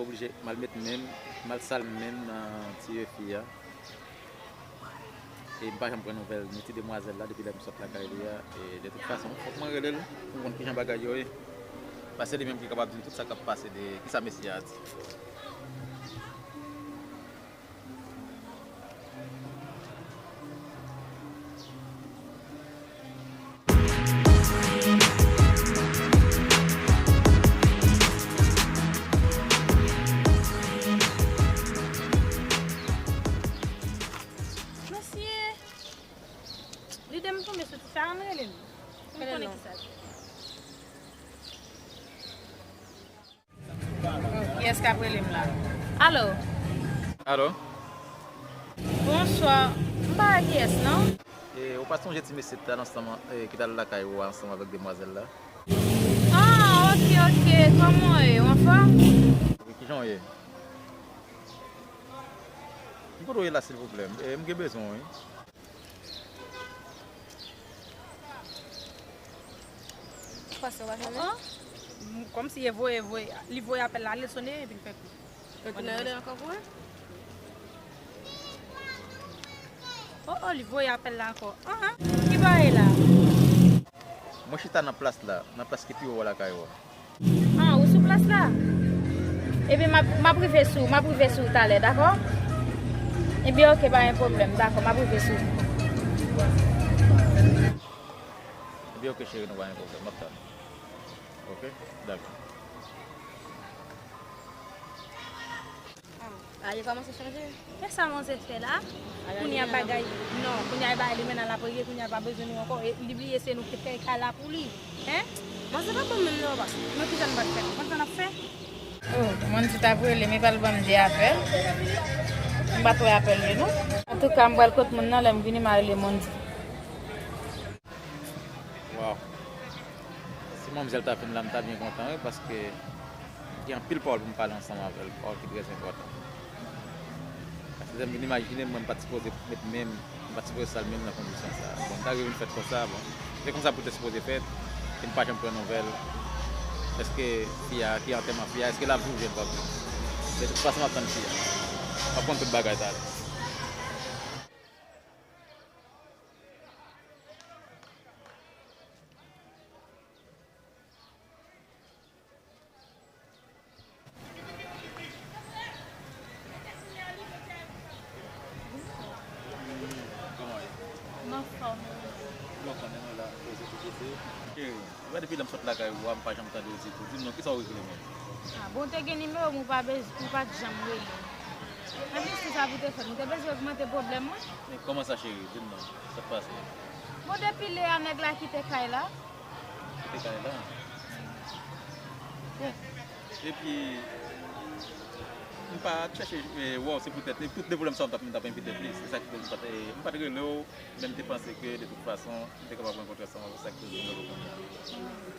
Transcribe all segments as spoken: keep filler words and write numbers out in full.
Oblije m al met men m, m al sal men m nan tiye fi a. E m pa janm pran nouvèl ni ti demwazèl la depi lè m sot lakay li a. E de tout fason, fòk mwen rele l pou m konn kijan bagay yo ye. Paske li menm ki kapab di m tout sa k ap pase de kisa mesye a di. Mesye, lide m tonbe sou ti sa, ann rele l. Pou m konnen kisa l ye. Kiyès k ap rele m la? Alo? Alo? Bonswa. M pa wè kiyès, non? E, ou pa sonje ti mesye t al ansanm, e, ki t al lakay ou a ansanm avèk demwazèl la? Ah, ok, ok. Kòman w ye? Ou anfòm? Wi, kijan w ye? M kote w ye la, silvouplè? E, m gen bezwen w, wi. Ou panse w pa sone? Oh, oh. M, kòmsi e voye, voye, li voye apèl la, li sone, epi l fè kou. Yo tounen rele ankò pou mwen? Oh, oh, li voye apèl la ankò. Ah, ah. Ki bagay la? Mwen chita nan plas la, nan plas ki pi wo lakay ou a. Ah, ou sou plas la? Ebyen, m ap, m ap rive sou, m ap rive sou talè, dakò? Ebyen, ok, pa gen pwoblèm, dakò, m ap rive sou. Ebyen, ok, cheri, nou pa gen pwoblèm, m ap tann. Ok? Dakò. Aye kòmanse chanje. Kisa manzè fè la? Kounye a bagay, non, kounye a bagay li mennen l ap regle, kounye a l pa bezwen nou ankò. E li bliye se nou ki te fè kay la pou li. Hein? Manzè pa bon menm non, baz. Men kijan n pral fè? Ou konn sa n ap fè? Oh, Mondy t ap rele m, e pa l ban m de apèl. M pa t wè apèl li non. Antouka, m pral kot moun nan, lè m vini, m a rele Mondy. Waw. Si manmzèl ta vin la, m ta byen kontan, wi, paske gen anpil pawòl pou m pale ansanm avè l, pawòl ki trè enpòtan. Paske lè m vin imajine m, mwen, m pa t sipoze met men m, m pa t sipoze sal men m nan kondisyon sa a. Bon, m ta rive vin fèt konsa, bon. Se konsa pou te sipoze fèt, e m pa janm pran nouvèl. Èske fi a, ki antèman fi a, èske l ap viv jèn pòv li? De tout fason, m ap tann fi a. M ap konn tout bagay talè. Kòman w ye? M anfòm. Lontan, men nou la, poze pou poze. Cheri, wè depi lè m sot lakay ou a, m pa janm tande w ditou. Di m non, kisa w regle menm? Ah, bon, w te gen nimewo m, ou pa bez-, ou pa t janm rele m. Envesti sa pou te fè m, ou te bezwen ogmante pwoblèm mwen? Men kòman sa, cheri? Di m non, sa k pase? Bon, depi lè a nèg la kite kay la. Kite kay la? Bon, epi, m pa t chèche, eh, wè w, se poutèt, e tout de pwoblèm sa yo m t ap, m t ap envite plis. Se sa ki fè m pa t, eh, m pa t rele w, men m te panse ke, de tout fason, m te kapab rankontre ansanm avè w, sa ki fè m rele w kounye a.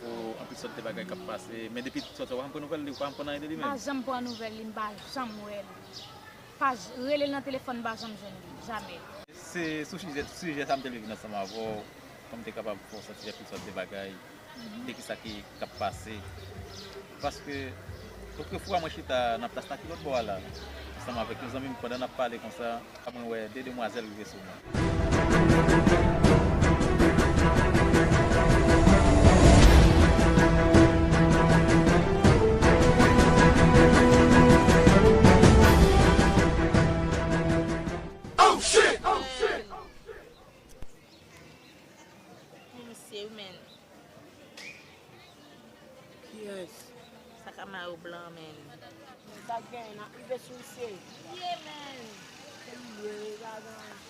Pou anpil sòt de bagay k ap pase, men depi sòt sa, w pa janm pran nouvèl li, w pa janm pran anyen de li menm. M pa janm pran nouvèl li, m pa janm wè li. Pa j-, rele l nan telefòn, m pa janm jwenn li, jamè. Se sou sijè, sijè sa m te vle vin ansanm avè w, pou m te kapab fè w santi anpil sòt de bagay, de kisa ki, k ap pase. Paske, otrefwa, mwen chita nan plas la ki lòt bò a la, ansanm avèk yon zanmi m, pandan n ap pale konsa, mwen wè de demwazèl rive sou mwen. Oh, shit! Oh, shit! Misye, men. Kiyès? Sa ka mayo blan, men. Men sa k genyen, n ap rive sou misye. Ye, men. Se li ye, e pa gen anyen.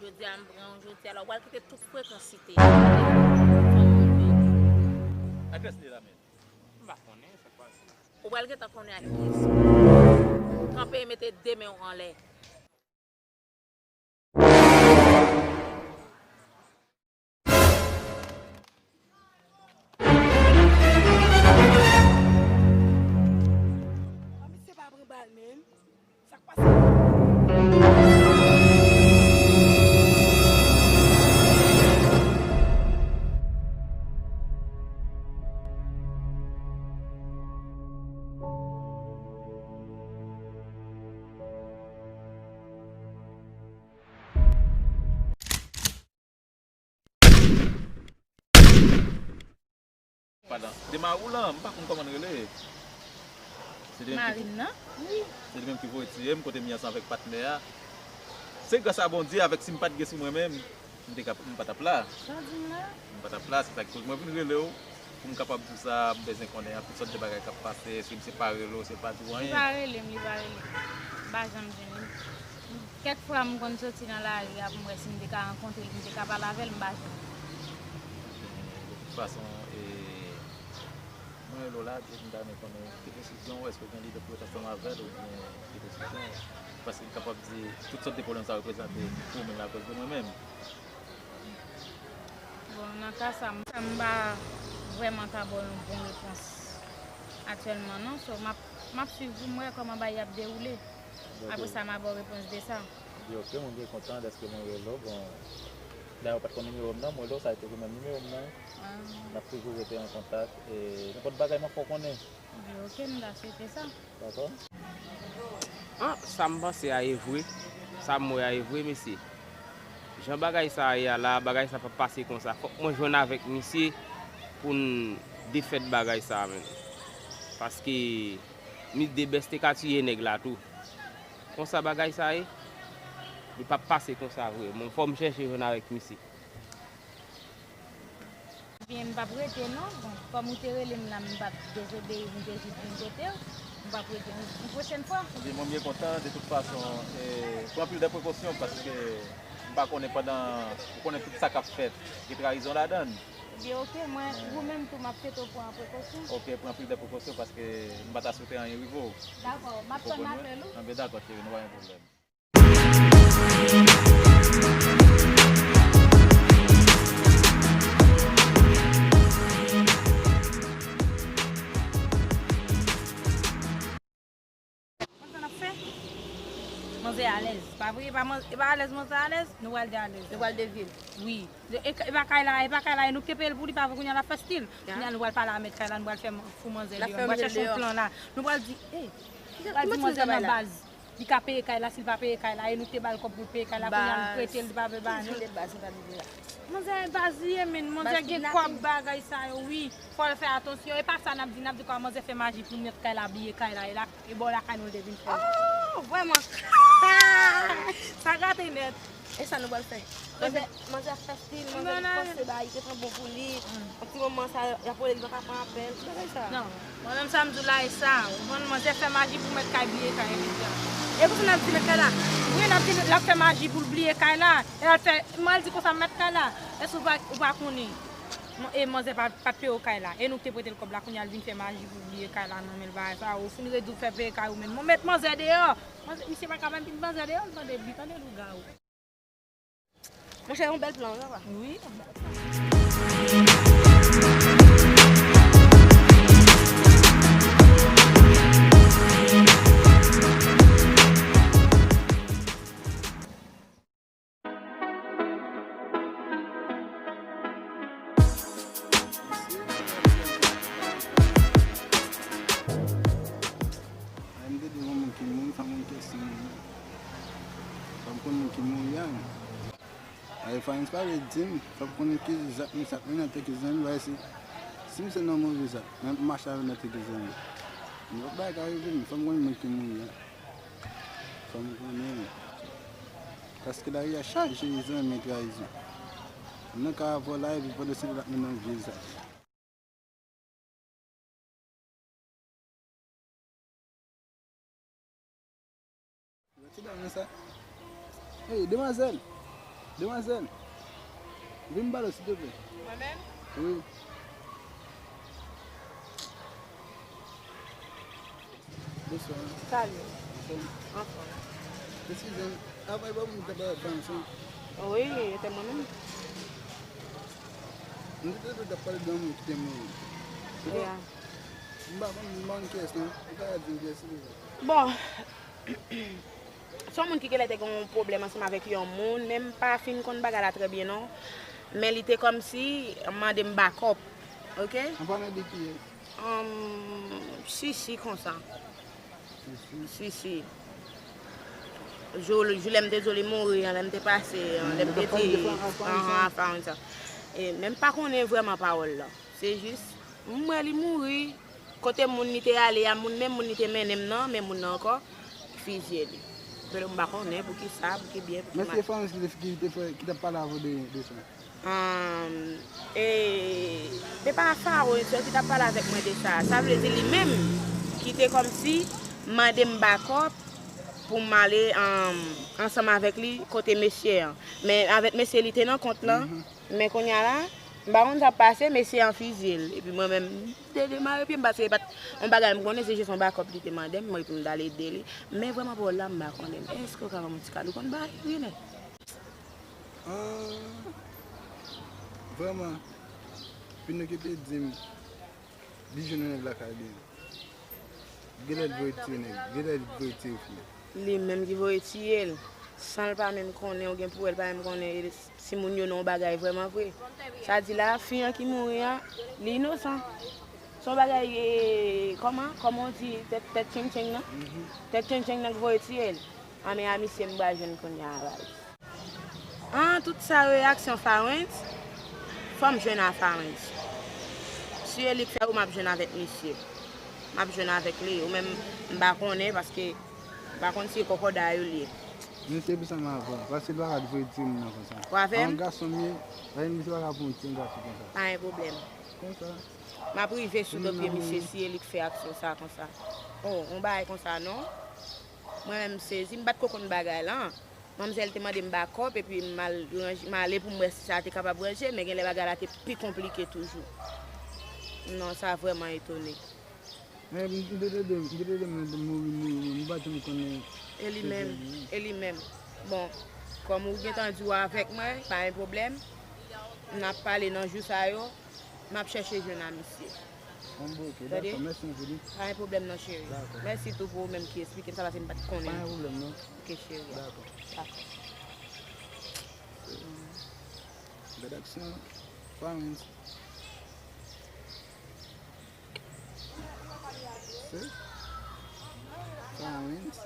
Jodi a m pran w, jodi a la w pral kite tout frekansite. Adrès li la menm. M pa konnen sa k pase. Ou pral gentan konnen ak kiyès. Kanpe e mete de men w anlè. Ah, misye pa pran bal menm. Sa k pase? Demarou lan, m pa konn kòman l rele. Se li menm ki Marine nan? Wi. Se li menm ki voye tiye m kote m ye ansanm avèk patnè a. Se gras a Bondye, avèk si m pa t gen sou mwen menm, m te ka, m pa t ap la. Sa w di m la? M pa t ap la, se sa ki koz mwen vin rele w, pou m kapab di w sa, m bezwen konnen an tout sòt de bagay k ap pase, si m se pa rele w, se pa di w anyen. Li pa rele m, li pa rele m. M pa janm jwenn li. Kèk fwa m konn soti nan lari a pou m wè si m te ka rankontre l, m te ka pale avè l, m pa jwenn li. De tout fason, e, mwen rele w la, di m ta renmen konnen ki desizyon w, èske w gen lide pou w ret ansanm avè l oubyen ki desizyon w? Paske m kapab di tout sòt de pwoblèm sa reprezante pou ou menm lakòz de mwen menm. Bon, nan ka sa, m, sa m pa vrèman ka ba w yon bon repons aktyèlman non. So, m ap, m ap swiv pou m wè kòman bagay ap dewoule. Apre sa, m a ba w repons de sa. Di ok, mwen byen kontan dèske mwen rele w. Bon, dayè ou pa t konn nimewo m nan, mwen rele w, sa te vin nan nimewo m nan. Ah. N ap toujou rete an kontak. E nenpòt bagay m ap fè w konnen. Di ok, m ta swete sa. Dakò. Ah, sa m panse a e vre. Sa m wè a e vre, mesye. Jan bagay sa a ye a la, bagay sa p ap pase konsa. Fòk mwen jwenn avèk misye pou n defèt bagay sa a menm. Paske Miss Debès te ka tiye nèg la tou. Konsa bagay sa ye, li p ap pase konsa vre. Mwen, fò m chèche jwenn avèk misye. Ebyen, m p ap rete non. Bon, kòm ou te rele m la, m p ap dezobeyi, m te jis vin kote w. M p ap rete yon, yon pwochèn fwa. Ebyen, mwen byen kontan, de tout fason, e, pran pil de prekosyon paske m pa konnen pandan, ou konnen tout sa k ap fèt, gen trayizon ladan l. Ebyen, ok, mwen, ou menm tou, m ap swete w pran prekosyon. Ok, pran pil de prekosyon paske m pa ta swete anyen rive w. Dakò, m ap tann apèl ou. Anben, dakò, cheri, nou pa gen pwoblèm. Konn sa n ap fè? Manzè alèz. Pa vre, e pa man-, e pa alèz manzè alèz, nou pral de alèz. Nou pral de vil. Wi. E, e pa kay la, e pa kay la, e nou k te peye l pou li, pa vre, kounye a l ap fè stil. Kounye a nou pral pale a mèt kay la, nou pral fè fou manzè deyò. Nou pral chèche yon plan la. Nou pral di, e, nou pral di manzè nan baz. Li ka peye kay la, si l pa peye kay la, e nou k te ba l kòb pou l peye kay la, kounye a nou prete l, li pa vle ba nou. Baz, nou pral rive la. Manzè baz li ye, men manzè gen kòb bagay sa yo, wi. Fò l fè atansyon. E pa sa n ap di, n ap di kòman manzè fè maji pou mèt kay la bliye kay la, e la, e bò lakay nou l te vin fè. Oh, vrèman. Sa gate nèt. E sa nou pral fè? Manzè, manzè ap fè stil, manzè te panse ba, li te pran bon pou li. Yon ti moman sa, y ap rele, li pa ka pran apèl, tout bagay sa. Non, mwen menm sa m di w la, e sa. Ou konn manzè fè maji pou mèt kay bliye kay, evidyan. E konsa n ap di mèt kay la? Wi, n ap di l ap fè maji pou l bliye kay la. E l ap fè, m al di konsa mèt kay la. Èske ou pa, ou pa konnen? E manzè pa, pa t peye w kay la. E nou k te prete l kòb la, kounye a l vin fè maji pou bliye kay la nan men l, bagay sa. Ou fin redi w fè peye kay ou menm. Mwen met manzè deyò. Manzè, misye pa ka menm met manzè deyò, l tande, li tande lougawou. Monchè, yon bèl plan, wi, papa. Wi, yon bèl plan. Ay, m te di yon moun ki mouri, fè m yon kesyon. Fò m konn moun ki mouri a. Ay, Frans pa vle di m, fò m konnen ki zak misye ap mennen nan tèt ki zanmi, bagay si, si misye nan move zak, men m mache avè l nan tèt ki zanmi. Yon lòt bagay ka rive m, fò m konnen moun ki mouri a. Fò m konnen. Paske lari a chaje zanmi trayizon. Nan ka vòlè, epi pandan se l ap mennen yon vye zak. Ti dam nan sa. Hey, demwazèl! Demwazèl! Vin m pale w, silteplè. Mwen menm? Wi. Bonswa. Salut. Anfòm. Anfòm. Eskize m, avan e pa mwen ki t ap pale ak fanm sa? Wi, e te mwen menm. M te tande w t ap pale de yon moun ki te mouri. Ou pa, m pa konn, m pa konn kiyès non. Ou pa ka di m kiyès li ye. Bon, se yon moun ki genlè te gen yon pwoblèm ansanm avèk yon moun, men m pa fin konn bagay la trè byen non. Men li te kòmsi mande m bakòp. Ok? An palan de kiyès? Ahn, Sisi konsa. Sisi? Sisi. Jou, jou lè m te di w li mouri an, lè m te pase an, lè m te di, anhan, an Faransa. E, men m pa konnen vrèman pawòl la. Se jis, M wè li mouri. Kote moun li te ale a, moun, menm moun li te mennen m nan, menm moun nan ankò, fizye li. Pero m pa konnen pou ki sa, pou ki byen, pou ki mal. Men se Farens ki te, ki te fè, ki t ap pale avè w de, de sa. Ahn, e, se pa Farens yo ki t ap pale avèk mwen de sa. Sa vle di li menm ki te kòmsi mande m bakòp pou m ale, ahn, ansanm avèk li kote mesye an. Men avèk mesye li te nan kont lan. Men kounye a la, m pa konn sa k pase, mesye an fizye l. Epi mwen menm, m te demare pye m paske e pa t yon bagay m konnen, se jis yon bakòp li te mande m, mwen pou m t al ede li. Men vrèman pawòl la, m pa konnen. Èske w ka ban m yon ti kado konn bay, Rene? Ah, vrèman, Pinokyo te di m, li jwenn yon nèg lakay li. Genlè li voye tiye nèg, genlè li voye tiye fi. Li menm ki voye tiye l, san l pa menm konnen, ou gen pou wè l pa menm konnen, e si moun yo nan yon bagay vrèman vre. Sa di la, fi an ki mouri a, li inosan. Se yon bagay, e, kòman, kòman w di, tèt, tèt tcheng tcheng nan? Tèt tcheng tcheng nan ki voye tiye l. Anben a misye m pral jwenn kounye a, baz. An, tout sa yo e aksyon Farens, fò m jwenn a Farens. Si e li k fè yo, m ap jwenn avèk misye. M ap jwenn avèk li. Ou menm, m pa konnen paske m pa konn si e kòkòday ou li ye. Men se pou sa m ap pran, paske li pa ka voye ti moun nan konsa. W a fè m? An gason m ye, paske misye pa ka pran yon ti gason konsa. Pa gen pwoblèm. Konsa. M ap rive sou do pye misye si e li k fè aksyon sa konsa. Oh, yon bagay konsa non. Mwen menm m sezi, m pa t ko konn bagay la. Manmzèl te mande m bakòp epi m al ranje, m ale pou m wè si sa te kapab ranje, men genlè bagay la te pi konplike toujou. Non, sa vrèman etone. Men m te tande, m te tande moun ap di mouri, mouri, mouri, m pa janm konnen. E li menm, e li menm. Bon, kòm ou gentan di w avèk mwen, pa gen pwoblèm. N ap pale nan jou sa yo. M ap chèche jwenn a misye. Bon, bon, ok, dakò, mèsi anpil, wi. Pa gen pwoblèm non, cheri. Dakò. Mèsi tou pou ou menm ki esplike m sa, paske m pa t konnen. Pa gen pwoblèm non. Ok, cheri. Dakò. Dakò. Gad aksyon, Farens. Se? Farens.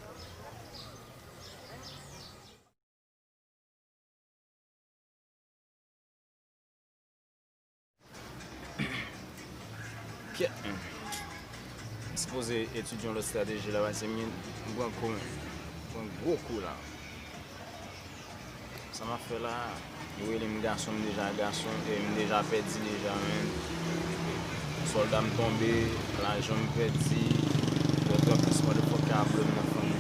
Kyèt, men. M sipoze etidye yon lòt estrateji la, paske m gen, m pran kou, men. M pran gwo kou la. Sa m ap fè la, yo rele m gason, m deja gason, e m deja pèdi deja, men. Sòlda m tonbe, lajan m pèdi, yo trè plis motherfucker a blow m nan fanmi.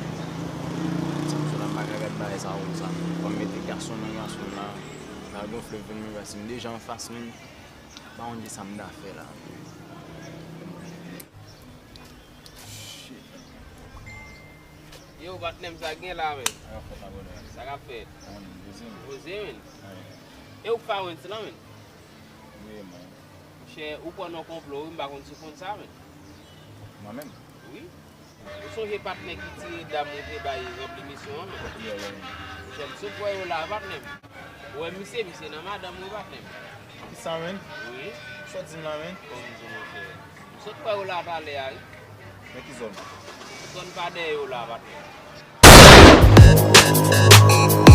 Sòlda m pa ka gad bagay sa konsa. Fò m mete gason nan gason la. Nan gonfle venn mwen, paske m deja anfas moun. M pa konn kisa m ta fè la. Shit. Yo, patnè m, sa k gen la, men? Sa k ap fèt? Sa k ap fèt? Poze, men. E ou k Farens lan, men? Wi, men. Monchè, ou pran nan konplo, wi, m pa konn si w konn sa, men. Mwen menm? Wi. Ou sonje patnè ki tire dam ou te bay ranpli misyon an, men? Yeah, yeah, yeah. Monchè, m sot wè yo la, patnè m. Ou wè misye, misye nan madanm wi, patnè m. Kisa, menn? Wi. Sa w di m la, menn? Kòm di, monchè. M sot wè yo la talè a, wi. Men ki zòn? Zòn pa dèyè yo la, patnè m.